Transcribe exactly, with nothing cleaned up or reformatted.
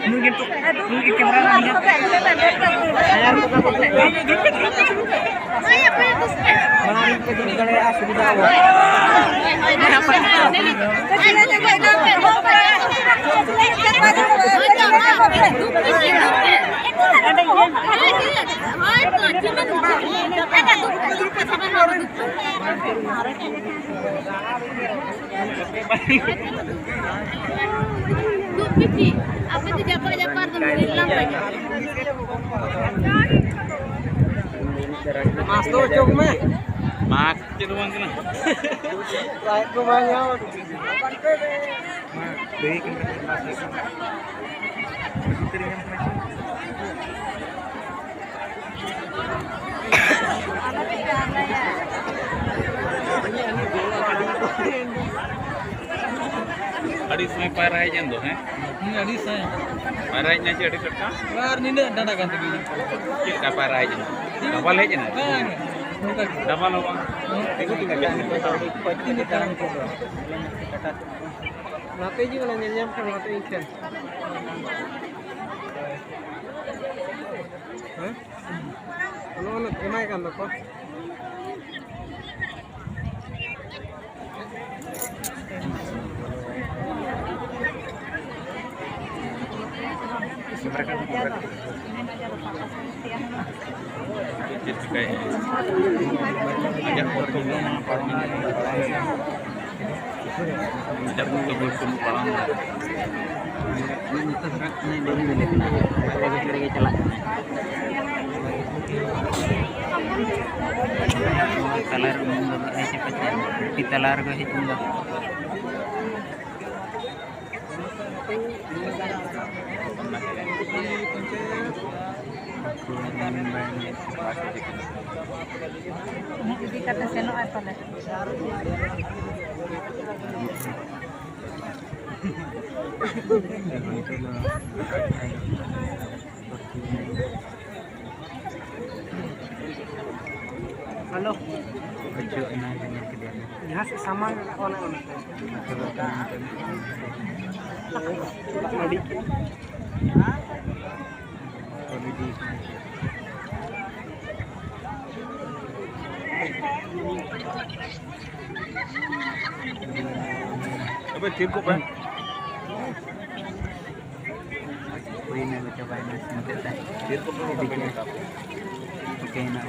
ᱱᱩᱭ ᱜᱮ ᱱᱤᱛᱚᱜ, ᱱᱩᱭ ᱜᱮ ᱠᱮᱢᱮᱨᱟ ᱢᱮᱱ ᱜᱮᱭᱟ᱾ ᱢᱟᱲᱟᱝ ᱨᱮ ᱯᱮ ᱫᱩᱲᱩᱵ ᱫᱟᱲᱮᱭᱟᱜᱼᱟ, ᱥᱩᱵᱤᱫᱷᱟ ᱟᱵᱚ᱾ ᱫᱩ ᱯᱤᱴᱷᱤ, ᱟᱯᱮ ᱫᱚ ᱡᱟᱯᱟᱜ ᱡᱟᱯᱟᱜ ᱨᱮᱫᱚ ᱢᱤᱞ ᱞᱟᱝ ᱞᱟᱹᱜᱤᱫ᱾ ᱢᱟᱥ ᱫᱚ ᱚᱪᱚᱜ ᱢᱮ᱾ ᱢᱟᱥ ᱪᱮᱫ ᱦᱚᱸ ᱵᱟᱝ ᱠᱟᱱᱟ᱾ ᱞᱟᱭᱤᱴ ᱠᱚ ᱵᱟᱝ ᱧᱟᱢ᱾ ᱞᱟᱹᱭ ᱠᱟᱱᱟ᱾ ᱟᱹᱰᱤ ᱥᱚᱢᱚᱭ ᱯᱟᱭᱨᱟ ᱦᱮᱡ ᱮᱱ ᱫᱚ, ᱦᱮᱸ? ᱦᱩᱸ, ᱟᱹᱰᱤ ᱥᱟᱭ᱾ ᱯᱟᱭᱨᱟ ᱦᱮᱡ ᱮᱱᱟ ᱪᱮ ᱟᱹᱰᱤ ᱴᱟᱴᱠᱟ? ᱟᱨ ᱱᱤᱱᱟᱹᱜ ᱰᱟᱸᱰᱟ ᱜᱟᱱ ᱛᱮᱜᱮ᱾ ᱪᱮᱫ ᱞᱮᱠᱟ ᱯᱟᱭᱨᱟ ᱦᱮᱡ ᱮᱱᱟ? ᱰᱟᱵᱟᱞ ᱦᱮᱡ ᱮᱱᱟ? ᱵᱟᱝ, ᱱᱚᱝᱠᱟ ᱜᱮ᱾ ᱰᱟᱵᱟᱞ ᱦᱚᱸ ᱵᱟᱝ? ᱦᱮᱸ᱾ ᱛᱤᱱᱟᱹᱜ ᱛᱟᱲᱟᱢ ᱠᱚ? ᱱᱚᱛᱮ ᱦᱤᱡᱩᱜ ᱠᱟᱱᱟ, ᱧᱮᱞ ᱧᱟᱢ ᱠᱷᱟᱱ ᱱᱚᱛᱮ ᱤᱧ ᱴᱷᱮᱱ᱾ ᱦᱮᱸ? ᱚᱱᱟ, ᱚᱱᱟ ᱮᱢᱟᱭ ᱠᱟᱱ ᱫᱚᱠᱚ᱾ ᱪᱮᱫ ᱪᱤᱠᱟᱹᱭᱮᱫᱼᱟᱭ? ᱟᱡᱟᱜ ᱠᱚᱨᱛᱚᱵᱵᱚ ᱢᱟ ᱯᱟᱨᱚᱢ ᱮᱱᱟ, ᱯᱟᱨᱚᱢ ᱮᱱᱟ᱾ ᱟᱡᱟᱜ ᱠᱚᱨᱛᱚᱵᱵᱚ ᱠᱚ ᱯᱟᱨᱚᱢ ᱮᱱᱟ᱾ ᱱᱤᱛᱚᱜ ᱫᱚ ᱵᱟᱹᱧ ᱧᱮᱞᱮ ᱠᱟᱱᱟ, ᱵᱷᱤᱛᱨᱤ ᱨᱮᱜᱮ ᱪᱟᱞᱟᱜ ᱠᱟᱱᱟᱭ᱾ ᱱᱚᱣᱟ ᱛᱟᱞᱟ ᱨᱮ ᱩᱱᱤ ᱫᱚ ᱦᱮᱡ ᱠᱟᱛᱮ, ᱜᱩᱯᱤ ᱛᱟᱞᱟ ᱨᱮᱜᱮ ᱦᱮᱡ ᱮᱱ ᱫᱚ᱾ ᱩᱱᱟᱹᱜ ᱤᱫᱤ ᱠᱟᱛᱮ ᱥᱮᱱᱚᱜᱼᱟᱭ ᱯᱟᱞᱮ᱾ ᱦᱮᱞᱳ᱾ ᱦᱤᱡᱩᱜ ᱮᱱᱟ, ᱧᱮᱞ ᱠᱮᱫᱮᱭᱟ᱾ ᱡᱟᱦᱟᱸ ᱥᱮᱫ ᱥᱟᱢᱟᱝ ᱨᱮ ᱚᱱᱮ ᱚᱱᱟ᱾ ᱟᱹᱰᱤ ᱟᱵᱮ ᱛᱷᱤᱨ ᱠᱚᱜ ᱯᱮ᱾ ᱦᱩᱭᱱᱟ ᱜᱚ, ᱪᱟᱵᱟᱭᱮᱱᱟ, ᱥᱮᱱ ᱠᱟᱛᱮ᱾ ᱛᱷᱤᱨ ᱠᱚᱜ ᱯᱮ, ᱵᱟᱠᱷᱟᱱ ᱯᱮ ᱪᱮᱠᱟᱜᱼᱟ᱾ ᱪᱤᱠᱟᱹᱭᱮᱱᱟ?